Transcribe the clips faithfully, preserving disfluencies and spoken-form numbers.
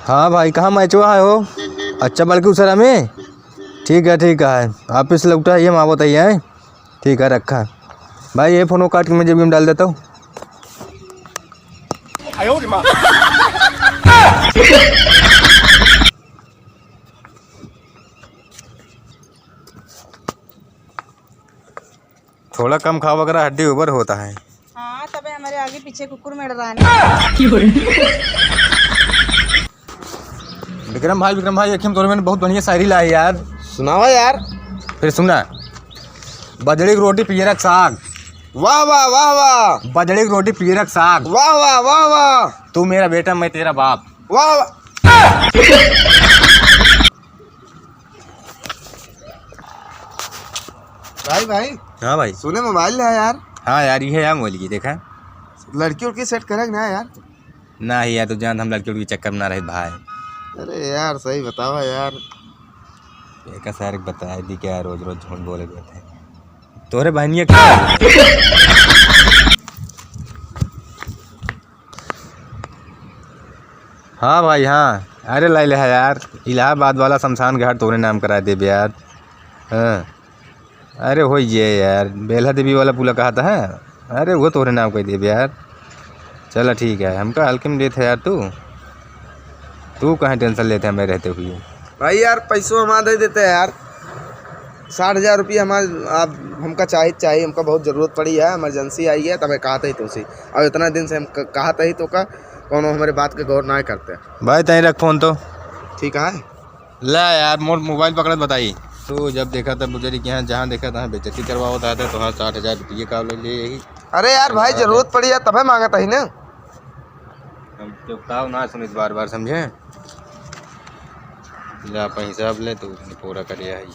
हाँ भाई, कहाँ मैचवा है हो? अच्छा, बल्कि उसरा में? ठीक है, ठीक है, office लौटा है, हम आवत ही हैं। ठीक है, रखा। भाई, ये फोन काट के मैं जेब में डाल देता हूँ। थोड़ा कम खावा करा, हड्डी उबर होता है। हाँ, तबे हमारे आगे पीछे कुकुर मेड़ रहा है। विक्रम भाई, विक्रम भाई, एक हम तोरे में बहुत बढ़िया शायरी लाए यार। सुनावा यार। फिर सुना। बजड़ी की रोटी पियरक साग। वाह, वाह, वाह, वाह। बजड़ी की रोटी पियरक साग। वाह, वाह, वाह, वाह। तू मेरा बेटा, मैं तेरा बाप। वाह, वाह। भाई, भाई। हाँ भाई। सुने मोबाइल है यार। हाँ यार, ये है यार मोबाइल की, देखा। लड़की उड़की सेट करे ना यार। ना ही यार, तू जानत हम लड़की उड़की चक्कर में ना रहे भाई। अरे यार, सही बतावा यार। एका सारे बताए दी क्या, रोज रोज झूठ बोले के होते हैं। तोहरे बहनिया का। हाँ भाई, हाँ। अरे लाई ले है यार, इलाहाबाद वाला शमशान घाट तोरे नाम करा देबे यार। हाँ। अरे हो ये यार, बेल्हा देवी वाला पुला कहा था, हाँ? अरे वो तोरे नाम कर देबे यार। चला ठीक है, हमका हल्के में लेत है यार तू। तू कहाँ टेंशन लेते हैं हमें रहते हुए? भाई यार, पैसो हमार दे देते हैं यार। साठ हजार रुपया हमार, आप, हमका चाहित, चाहिए, हमका बहुत जरूरत पड़ी है, इमरजेंसी आई है, तबे कहत ही तोसे। और इतना दिन से हम क-, कहत ही तो का, कौनो हमारे बात के गौर ना करते। भाई, तहीं रख फोन तो। ठीक है। ला यार, मोर मोबाइल पकड़त बताई। तू जब देखा तब बुजरी के यहाँ, जहाँ देखा तहाँ बेइज्जती करवावत रहता है, तो हाँ, साठ हजार रुपये का ले ले यही। अरे यार भाई, हाँ, जरूरत पड़ी है, तबे मांगत ही ना। हम चुकताओ ना सुनित बार बार, समझे? ले अपन हिसाब ले, तू पूरा कर लिया है ये।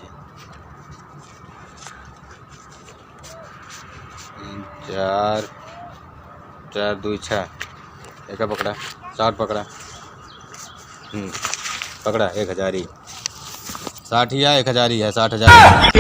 तीन, चार, चार दुई छः। एका पकड़ा, साठ पकड़ा। हम्म, पकड़ा, एक हजार ही। साठ ही है, एक हजार ही है, साठ हजार।